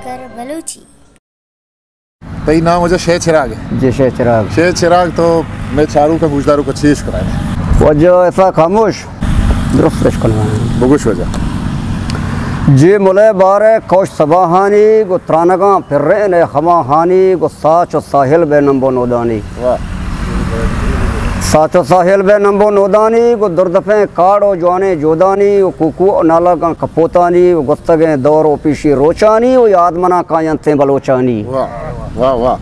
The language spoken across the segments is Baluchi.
کر بلوچی۔ تئی نام واجہ شے چراگ ہے؟ جی، شے چراگ۔ شے چراگ تو میں چارو کا گوشدارو کو چیش کرائے۔ واجہ ایسا خاموش، درست پیش کرنا ہے۔ بگوش واجہ۔ جی ملے بارے کوش سباہانی، گو ترانگاں پرین خماہانی، گو ساچ و ساحل بے نمبو نودانی۔ واہ۔ ساچ و ساحل بے نمبو نودانی، گو دردپیں کاڑ و جوانیں جودانی، و کوکو و نالگاں کپوتانی، و گوستگیں دور و پیشی روچانی، و یاد منا کاینتیں بلوچانی۔ واہ، واہ، واہ۔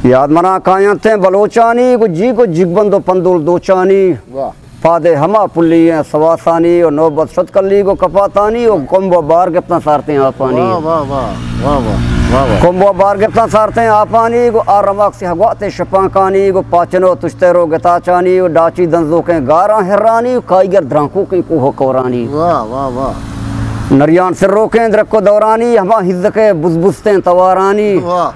یاد منا کاینتیں بلوچانی، گو جیگ و جیگبند و پندول دوچانی۔ واہ۔ پادے ہما پلی ایں سواسانی و نوبت شت کلیگ و کپاتانی و کمب و بار گپتاں سارتیں آپانی۔ واہ، واہ، واہ، واہ، واہ، واہ، واہ۔ کمب و بار گپتاں سارتیں آپانی، گو آ رماک سیاہ گواتے شپانکانی، گو پاچن و تشتر و گتاچانی و ڈاچی دنزوکیں گاراں ہرانی و کائیگر درانکوکیں کوہ و کورانی۔ واہ، واہ، واہ۔ نریان سروکیں درک و دورانی، ہما ہزکے بزبزتیں توارانی۔ واہ۔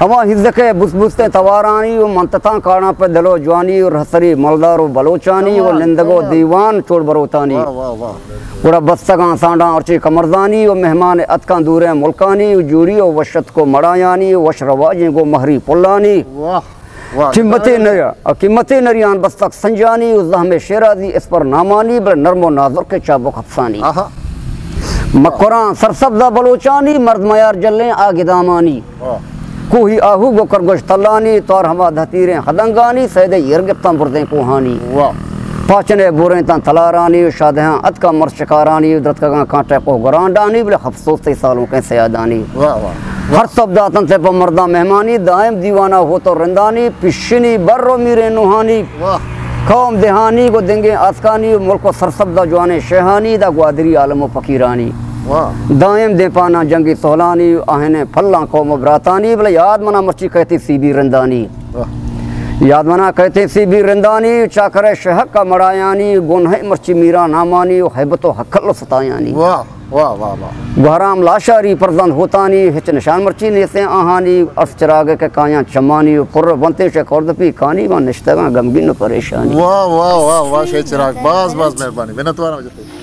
ہما ہزکے بست بستیں توارانی و منتتاں کاڑاں پہ دل و جوانی و رہسری ملدار و بلوچانی و نندگ و دیوان چوڑ بروتانی۔ واہ، واہ، واہ۔ گڑا بستگاں سانڈاں ارچی کمرزانی و مہمان اتکاں دوریں ملکانی و جوڑی و وشتک و مڑایانی و وش رواجیں گو مہری پلانی۔ واہ، واہ۔ قیمتی نر-، قیمتی نریان بستگ سنجانی و زہم شیرازی اسپر نامانی، بلے نرم و نازرک چابک حفصانی۔ آہا۔ مکران سرسبزہ بلوچانی، مرد میار جلیں آ گدامانی۔ واہ۔ کوہی آہو گو کرگوش تلانی، توار ہما دہتیریں خدنگانی، سیدے ایر گپتاں برزیں کوہانی۔ واہ۔ پاچنے بوریں تاں تلارانی و شادہاں اتکاں مرد شکارانی و درتکگاں کانٹے کوہ گرانڈانی، بلے افسوس تئی سالونکیں سیادانی۔ واہ، واہ۔ ہر سب داتن تے پہ مرداں مہمانی، دائم دیوانا ہوت و رندانی، پشنی بر و میریں نوہانی۔ واہ۔ قوم دہانی گو دنگیں آسکانی و ملک و سرسبزہ جوانیں شہانی، دا گوادری عالم و فقیرانی۔ واہ۔ دائم دیمپاناں جنگی سہلانی، آہنیں پھلاں قوم و براتانی، بلے یاد منا مرچی کہتی سی بی رندانی۔ واہ۔ یاد منا کہتی سی بی رندانی، چاکرے شہک کا مڑایانی، گنہے مرچی میرا نامانی و ہیبت و ہکل و ستایانی۔ واہ۔ واہ، واہ، واہ۔ گوہرام لاشاری پرزند ہوتانی، ہچ نشان مرچی نیستیں آہانی، ارس چراگے کہ کایاں چمانی، و پر بنتیں شے خوردپی کانی، مان نشتگاں غمگین و پریشانی۔ واہ، واہ، واہ، واہ، شے چراگ، باز، باز مہربانی، منتواراں واجہ تئی۔